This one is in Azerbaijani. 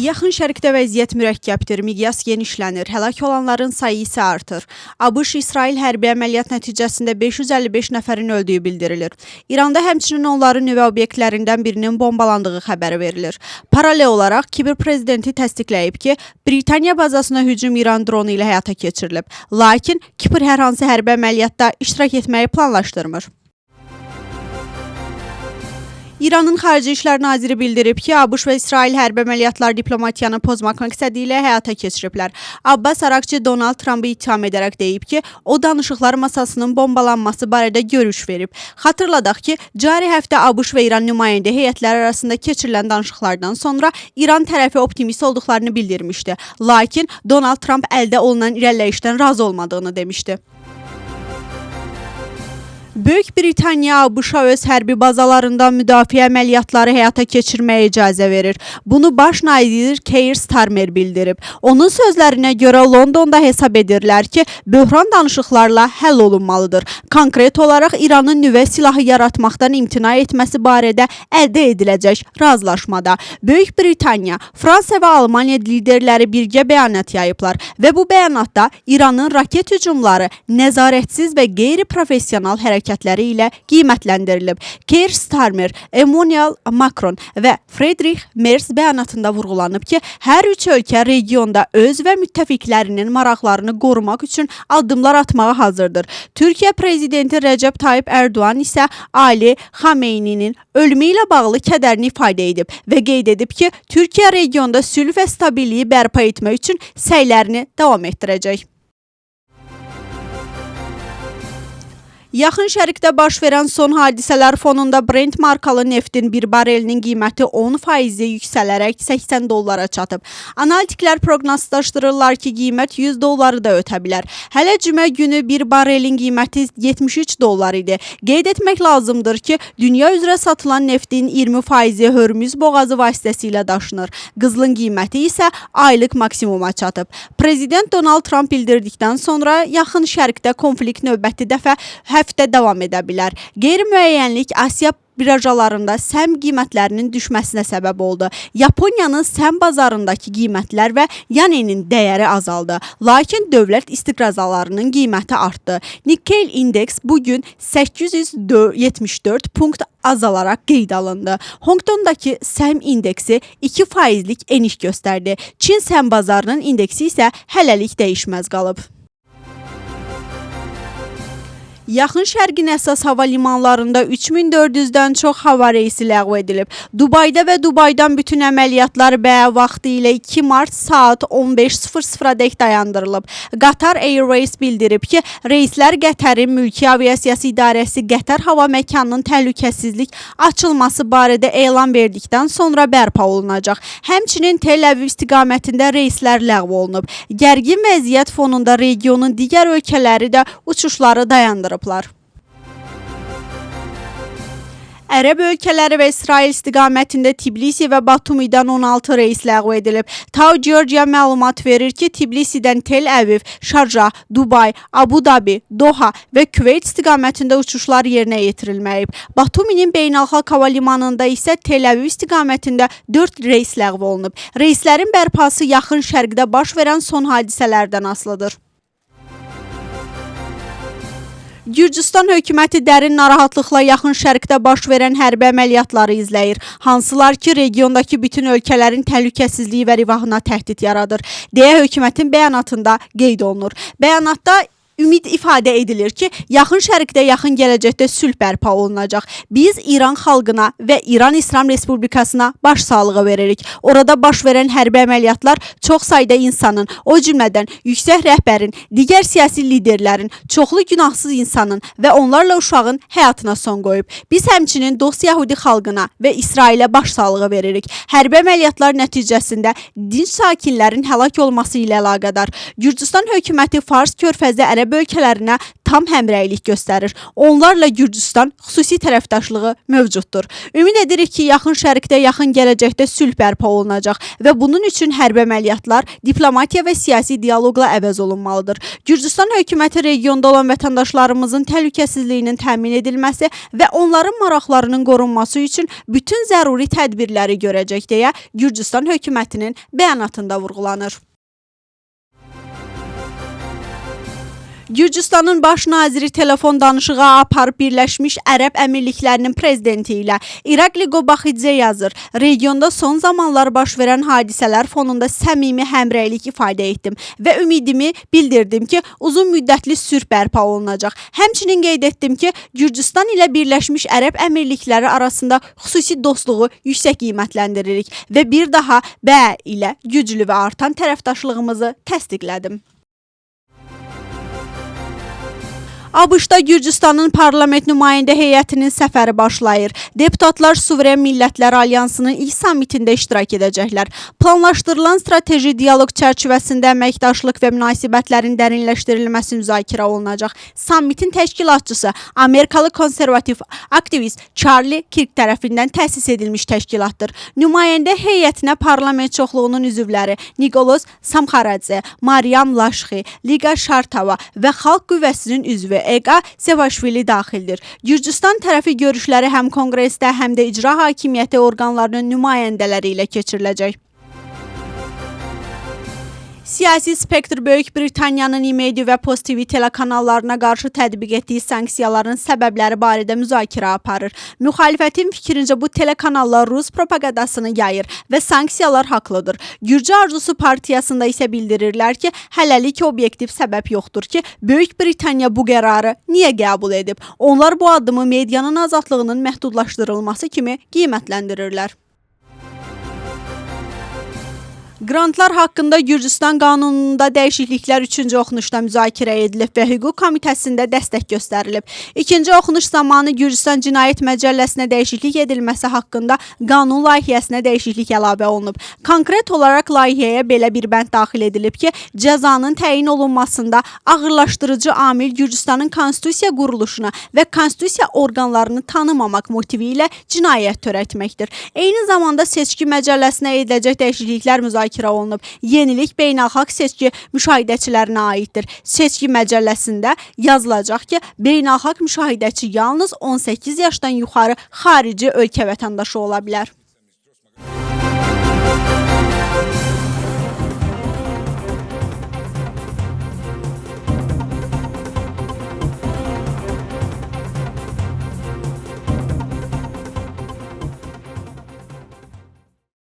Yaxın Şərqdə vəziyyət mürəkkəbdir, miqyas genişlənir, həlak olanların sayı isə artır. ABŞ-İsrail hərbi əməliyyat nəticəsində 555 nəfərin öldüyü bildirilir. İranda həmçinin onların nüvə obyektlərindən birinin bombalandığı xəbəri verilir. Paralel olaraq Kipr prezidenti təsdiqləyib ki, Britaniya bazasına hücum İran dronu ilə həyata keçirilib. Lakin Kipr hər hansı hərbi əməliyyatda iştirak etməyi planlaşdırmır. İranın Xarici İşlər Naziri bildirib ki, ABŞ və İsrail hərbi əməliyyatlar diplomatiyanı pozmaq məqsədi ilə həyata keçiriblər. Abbas Araqçı Donald Trumpı ittiham edərək deyib ki, o danışıqlar masasının bombalanması barədə görüş verib. Xatırladaq ki, cari həftə ABŞ və İran nümayəndə heyətləri arasında keçirilən danışıqlardan sonra İran tərəfi optimist olduqlarını bildirmişdi. Lakin Donald Trump əldə olunan irəliləyişdən razı olmadığını demişdi. Böyük Britaniya ABŞ-a öz hərbi bazalarında müdafiə əməliyyatları həyata keçirməyə icazə verir. Bunu baş nazir Keir Starmer bildirib. Onun sözlərinə görə Londonda hesab edirlər ki, böhran danışıqlarla həll olunmalıdır. Konkret olaraq İranın nüvə silahı yaratmaqdan imtina etməsi barədə əldə ediləcək razılaşmada. Böyük Britaniya, Fransa və Almaniya liderləri birgə bəyanat yayıblar və bu bəyanatda İranın raket hücumları nəzarətsiz və qeyri-professional hərəkətləri ilə qiymətləndirilib. Keir Starmer, Emmanuel Macron və Friedrich Merz bəyanatında vurğulanıb ki, hər üç ölkə regionda öz və müttəfiqlərinin maraqlarını qorumaq üçün addımlar atmağa hazırdır. Türkiyə prezidenti Rəcəb Tayyip Ərdoğan isə Ali Xameyninin ölümü ilə bağlı kədərini ifadə edib və qeyd edib ki, Türkiyə regionda sülh və stabilliyi bərpa etmək üçün səylərini davam etdirəcək. Yaxın Şərqdə baş verən son hadisələr fonunda Brent markalı neftin bir barelinin qiyməti 10% yüksələrək 80 dollara çatıb. Analitiklər proqnozlaşdırırlar ki, qiymət 100 dolları da ötə bilər. Hələ cümə günü bir barelin qiyməti 73 dollar idi. Qeyd etmək lazımdır ki, dünya üzrə satılan neftin 20%-i Hörmüz boğazı vasitəsilə daşınır. Qızılın qiyməti isə aylıq maksimuma çatıb. Prezident Donald Trump bildirdikdən sonra Yaxın Şərqdə konflikt növbəti dəfə həftə davam edə bilər. Qeyri-müəyyənlik Asiya birjalarında səm qiymətlərinin düşməsinə səbəb oldu. Yaponiyanın səm bazarındakı qiymətlər və yenin dəyəri azaldı. Lakin dövlət istiqrazlarının qiyməti artdı. Nikkei indeks bu gün 874 punkt azalaraq qeyd alındı. Honkonqdakı səm indeksi 2 faizlik eniş göstərdi. Çin səm bazarının indeksi isə hələlik dəyişməz qalıb. Yaxın Şərqin əsas hava limanlarında 3400-dən çox hava reysi ləğv edilib. Dubayda və Dubaydan bütün əməliyyatlar BƏ vaxtı ilə 2 mart saat 15:00-dək dayandırılıb. Qatar Airways bildirib ki, reyslər Qətərin Mülki Aviasiyası İdarəsi Qətər hava məkanının təhlükəsizlik açılması barədə elan verdikdən sonra bərpa olunacaq. Həmçinin Tel-Əviv istiqamətində reyslər ləğv olunub. Gərgin vəziyyət fonunda regionun digər ölkələri də uçuşları dayandırıblar. Ərəb ölkələri və İsrail istiqamətində Tbilisi və Batumidən 16 reys ləğv edilib. Tau Georgia məlumat verir ki, Tbilisidən Tel-Əviv, Şarjah, Dubay, Abu Dabi, Doha və Küveyt istiqamətində uçuşlar yerinə yetirilməyib. Batuminin beynəlxalq hava limanında isə Tel-Əviv istiqamətində 4 reys ləğv olunub. Reyslərin bərpası Yaxın Şərqdə baş verən son hadisələrdən asılıdır. Gürcüstan hökuməti dərin narahatlıqla Yaxın Şərqdə baş verən hərbi əməliyyatları izləyir, hansılar ki, regiondakı bütün ölkələrin təhlükəsizliyi və rifahına təhdid yaradır, deyə hökumətin bəyanatında qeyd olunur. Bəyanatda ümid ifadə edilir ki, Yaxın Şərqdə yaxın gələcəkdə sülh bərpa olunacaq. Biz İran xalqına və İran İslam Respublikasına başsağlığı veririk. Orada baş verən hərbi əməliyyatlar çox sayda insanın, o cümlədən yüksək rəhbərin, digər siyasi liderlərin, çoxlu günahsız insanın və onlarla uşağın həyatına son qoyub. Biz həmçinin dost Yahudi xalqına və İsrailə başsağlığı veririk. Hərbi əməliyyatlar nəticəsində dinc sakinlərin həlak olması ilə əlaqədar Gürcüstan hökuməti Fars körfəzi Ərəb ərəb ölkələrinə tam həmrəylik göstərir. Onlarla Gürcüstan xüsusi tərəfdaşlığı mövcuddur. Ümid edirik ki, Yaxın Şərqdə yaxın gələcəkdə sülh bərpa olunacaq və bunun üçün hərbi əməliyyatlar diplomatiya və siyasi dialoqla əvəz olunmalıdır. Gürcüstan hökuməti regionda olan vətəndaşlarımızın təhlükəsizliyinin təmin edilməsi və onların maraqlarının qorunması üçün bütün zəruri tədbirləri görəcək deyə Gürcüstan hökumətinin bəyanatında vurğulanır. Gürcüstanın baş naziri telefon danışığı aparıb Birləşmiş Ərəb Əmirliklərinin prezidenti ilə. İrakli Qobaxidze yazır: "Regionda son zamanlar baş verən hadisələr fonunda səmimi həmrəylik ifadə etdim və ümidimi bildirdim ki, uzun müddətli sülh bərpa olunacaq. Həmçinin qeyd etdim ki, Gürcüstan ilə Birləşmiş Ərəb Əmirlikləri arasında xüsusi dostluğu yüksək qiymətləndiririk və bir daha BƏ ilə güclü və artan tərəfdaşlığımızı təsdiqlədim." ABŞ-da Gürcüstanın parlament nümayəndə heyətinin səfəri başlayır. Deputatlar Suveren Millətlər Alyansının ilk sammitində iştirak edəcəklər. Planlaşdırılan strateji dialoq çərçivəsində əməkdaşlıq və münasibətlərin dərinləşdirilməsi müzakirə olunacaq. Sammitin təşkilatçısı Amerikalı konservativ aktivist Charlie Kirk tərəfindən təsis edilmiş təşkilatdır. Nümayəndə heyətinə parlament çoxluğunun üzvləri Nikolos Samxaradze, Mariam Laşxi, Liqa Şartava və Xalq Qüvvəsinin üzvü Eka Sevaşvili daxildir. Gürcüstan tərəfi görüşləri həm konqresdə, həm də icra hakimiyyəti orqanlarının nümayəndələri ilə keçiriləcək. Siyasi spektr Böyük Britaniyanın İmedi və Post TV telekanallarına qarşı tətbiq etdiyi sanksiyaların səbəbləri barədə müzakirə aparır. Müxalifətin fikrincə bu telekanallar rus propagandasını yayır və sanksiyalar haqlıdır. Gürcü Arzusu partiyasında isə bildirirlər ki, hələlik obyektiv səbəb yoxdur ki, Böyük Britaniya bu qərarı niyə qəbul edib? Onlar bu addımı medianın azadlığının məhdudlaşdırılması kimi qiymətləndirirlər. Qrantlar haqqında Gürcüstan qanununda dəyişikliklər 3-cü oxunuşda müzakirə edilib və Hüquq Komitəsində dəstək göstərilib. İkinci oxunuş zamanı Gürcüstan Cinayət Məcəlləsinə dəyişiklik edilməsi haqqında qanun layihəsinə dəyişiklik əlavə olunub. Konkret olaraq layihəyə belə bir bənd daxil edilib ki, cəzanın təyin olunmasında ağırlaşdırıcı amil Gürcüstanın konstitusiya quruluşuna və konstitusiya orqanlarını tanımamaq motivi ilə cinayət törətməkdir. Eyni zamanda seçki məcəlləsinə ediləcək dəyişikliklər müzakirə olunub. Yenilik beynəlxalq seçki müşahidəçilərinə aiddir. Seçki məcəlləsində yazılacaq ki, beynəlxalq müşahidəçi yalnız 18 yaşdan yuxarı xarici ölkə vətəndaşı ola bilər.